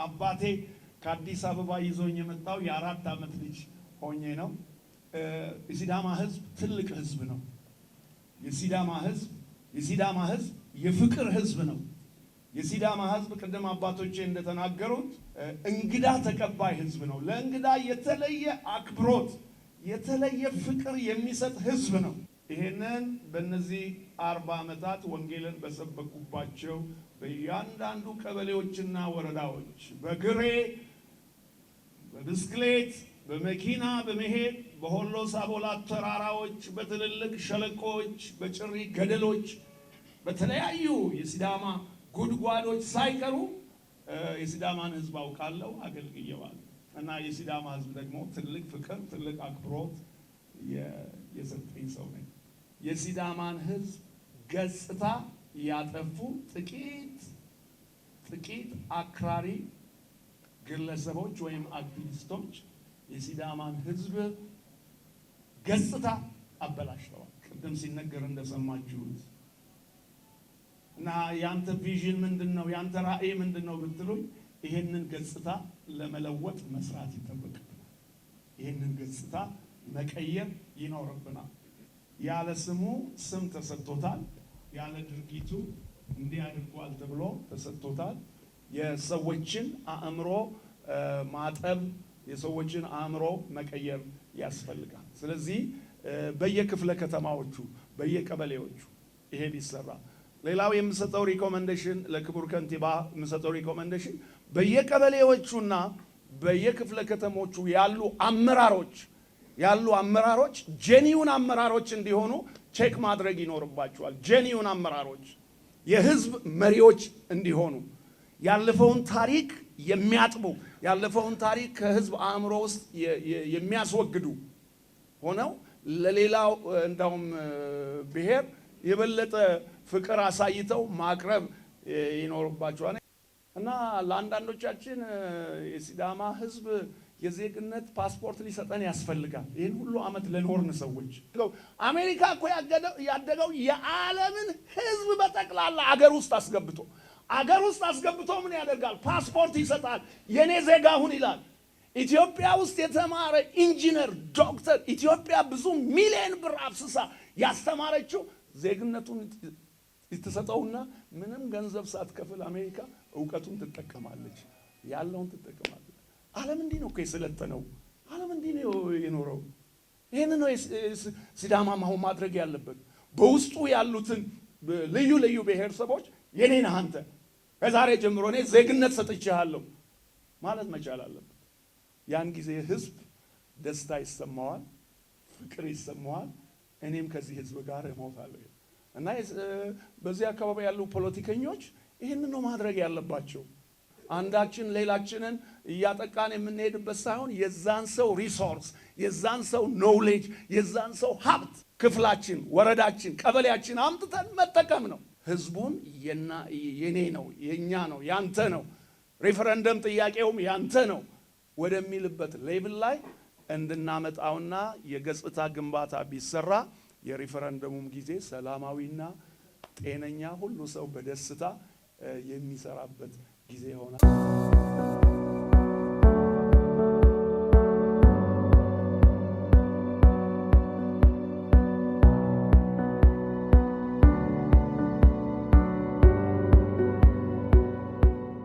አባቴ ከአዲስ አበባ ይዞኝ የመጣው የ4 ዓመት ልጅ ሆኜ ነው። የሲዳማ ህዝብ ትልቅ ህዝብ ነው። የሲዳማ ህዝብ የፍቅር ህዝብ ነው። የሲዳማ ህዝብ ቅድም አባቶቼ እንደተናገሩት እንግዳ ተቀባይ ህዝብ ነው። ለእንግዳ የተለየ አክብሮት፣ የተለየ ፍቅር የሚሰጥ ህዝብ ነው። ይሄንን በእነዚህ 40 ዓመታት ወንጌልን በሰበኩባቸው በእያንዳንዱ ቀበሌዎችና ወረዳዎች በእግሬ፣ በብስክሌት፣ በመኪና በመሄድ፣ በሆሎ ሳቦላ ተራራዎች፣ በትልልቅ ሸለቆዎች፣ በጭሪ ገደሎች፣ በተለያዩ የሲዳማ ጉድጓዶች ሳይቀሩ የሲዳማን ህዝብ አውቃለሁ፣ አገልግየዋለሁ። እና የሲዳማ ህዝብ ደግሞ ትልቅ ፍቅር፣ ትልቅ አክብሮት የሰጠኝ ሰው ነኝ። የሲዳማን ህዝብ ገጽታ ያጠፉ ጥቂት ጥቂት አክራሪ ግለሰቦች ወይም አክቲቪስቶች የሲዳማን ህዝብ ገጽታ አበላሽተዋል። ቅድም ሲነገር እንደሰማችሁት እና ያንተ vision ምንድን ነው? ያንተ ራዕይ ምንድን ነው ብትሉኝ፣ ይሄንን ገጽታ ለመለወጥ መስራት ይጠበቅብናል። ይሄንን ገጽታ መቀየር ይኖርብናል። ያለ ስሙ ስም ተሰጥቶታል። ያለ ድርጊቱ እንዲህ አድርጓል ተብሎ ተሰጥቶታል። የሰዎችን አእምሮ ማጠብ፣ የሰዎችን አእምሮ መቀየር ያስፈልጋል። ስለዚህ በየክፍለ ከተማዎቹ፣ በየቀበሌዎቹ ይሄ ቢሰራ። ሌላው የምሰጠው recommendation፣ ለክቡር ከንቲባ የምሰጠው recommendation፣ በየቀበሌዎቹና በየክፍለ ከተሞቹ ያሉ አመራሮች genuine አመራሮች እንዲሆኑ check ማድረግ ይኖርባቸዋል። Genuine አመራሮች፣ የህዝብ መሪዎች እንዲሆኑ፣ ያለፈውን ታሪክ የሚያጥቡ፣ ያለፈውን ታሪክ ከህዝብ አእምሮ ውስጥ የሚያስወግዱ ሆነው ለሌላው እንዳውም ብሔር የበለጠ ፍቅር አሳይተው ማቅረብ ይኖርባቸዋል። እና ለአንዳንዶቻችን የሲዳማ ህዝብ የዜግነት ፓስፖርት ሊሰጠን ያስፈልጋል። ይህን ሁሉ ዓመት ለኖርን ሰዎች። አሜሪካ እኮ ያደገው የዓለምን ህዝብ በጠቅላላ አገር ውስጥ አስገብቶ ምን ያደርጋል? ፓስፖርት ይሰጣል። የኔ ዜጋ ሁን ይላል። ኢትዮጵያ ውስጥ የተማረ ኢንጂነር፣ ዶክተር፣ ኢትዮጵያ ብዙ ሚሊዮን ብር አፍስሳ ያስተማረችው ዜግነቱን ትሰጠውና ምንም ገንዘብ ሳትከፍል አሜሪካ እውቀቱን ትጠቀማለች፣ ያለውን ትጠቀማለች። ዓለም እንዲህ ነው እኮ የሰለጠነው። ዓለም እንዲህ ነው የኖረው። ይህን ነው ሲዳማ አሁን ማድረግ ያለበት። በውስጡ ያሉትን ልዩ ልዩ ብሔረሰቦች የኔ ነህ አንተ፣ ከዛሬ ጀምሮ እኔ ዜግነት ሰጥቼሃለሁ ማለት መቻል አለበት። ያን ጊዜ ህዝብ ደስታ ይሰማዋል፣ ፍቅር ይሰማዋል። እኔም ከዚህ ህዝብ ጋር እሞታለሁ። እና በዚህ አካባቢ ያሉ ፖለቲከኞች ይህንን ነው ማድረግ ያለባቸው። አንዳችን ሌላችንን እያጠቃን የምንሄድበት ሳይሆን የዛን ሰው resource፣ የዛን ሰው knowledge፣ የዛን ሰው ሀብት ክፍላችን፣ ወረዳችን፣ ቀበሌያችን አምጥተን መጠቀም ነው። ህዝቡን የኔ ነው፣ የኛ ነው፣ ያንተ ነው፣ ሪፈረንደም ጥያቄውም ያንተ ነው ወደሚልበት level ላይ እንድናመጣውና የገጽታ ግንባታ ቢሰራ የሪፈረንደሙም ጊዜ ሰላማዊና ጤነኛ፣ ሁሉ ሰው በደስታ የሚሰራበት ጊዜ ይሆናል።